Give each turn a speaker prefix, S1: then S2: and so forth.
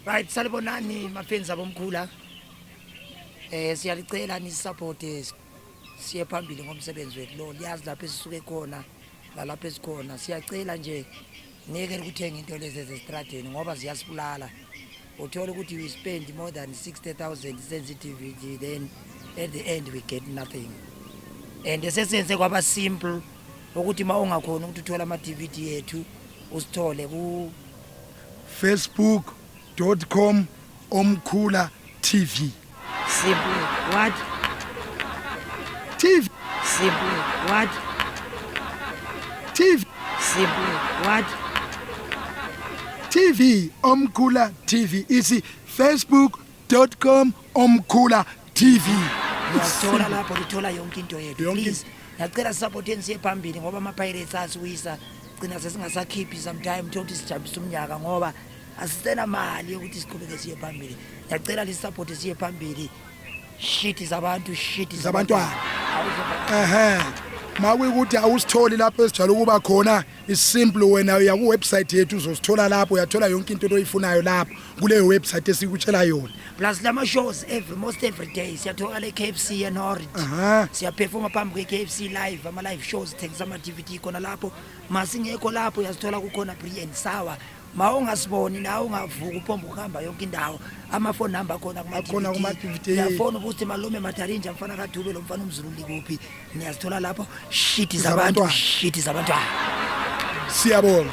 S1: Right, salibonani mafenzi abomkhula. Siyalicela ni-support siye phambili ngomsebenzi wethu lo. Liyazi lapho esisuke khona nalapho esikhona. Siyacela nje niyekele ukuthenga into lezi ezestradeni ngoba ziyasibulala. Uthola ukuthi we spend more than 60,000 senze i-DVD, then at the end we get nothing. And sesenze kwaba simple ukuthi uma ungakhona ukuthi uthole ama-DVD yethu usithole ku
S2: facebook.com Omkhula TV.
S1: Simple what?
S2: TV.
S1: Simple what?
S2: TV.
S1: Simple what?
S2: TV, Omkhula TV, ithi facebook.com Omkhula TV.
S1: Uyasithola lapho, lithola yonke into yethu.
S2: Yonke.
S1: Please, ngiyacela, sisupporteni siye phambili ngoba ama-Pirates asiwisa, gcina sesingasakhiphi. Sometime thola ukuthi sijabulisa umnyaka ngoba asisena mali yokuthi siqhubeke siye phambili. Ngiyacela lisupporte siye phambili. Shiti zabantu, shiti
S2: Zabantwana.
S1: Awuzwa-
S2: Ehe, makuyikuthi awusitholi lapho esijwayele ukuba khona, isimple, wena uya ku-website yethu, uzosithola lapho. Uyathola yonke into oyifunayo lapho kuleyo website esikutshela yona.
S1: Plus lama shows every most every day siyatholakala e-KFC eNorridge. Siyaperforma phambi kwe-KFC live, ama-live shows, sithengisa ama-DVD khona lapho. Masingekho lapho, uyasithola kukhona Brie and Sour. Ma ungasiboni nawe, ungavuka uphomba ukuhamba yonke indawo, ama-phone number akhona.
S2: Akhona kuma-DVD.
S1: Uyafona ukuthi, "Malume Madarinja, mfana kaDube lo, mfana umZulu likuphi?" Niyazithola lapho, shiti zabantu.
S2: Zabantwana.
S1: Shiti zabantwana.
S2: Siyabonga.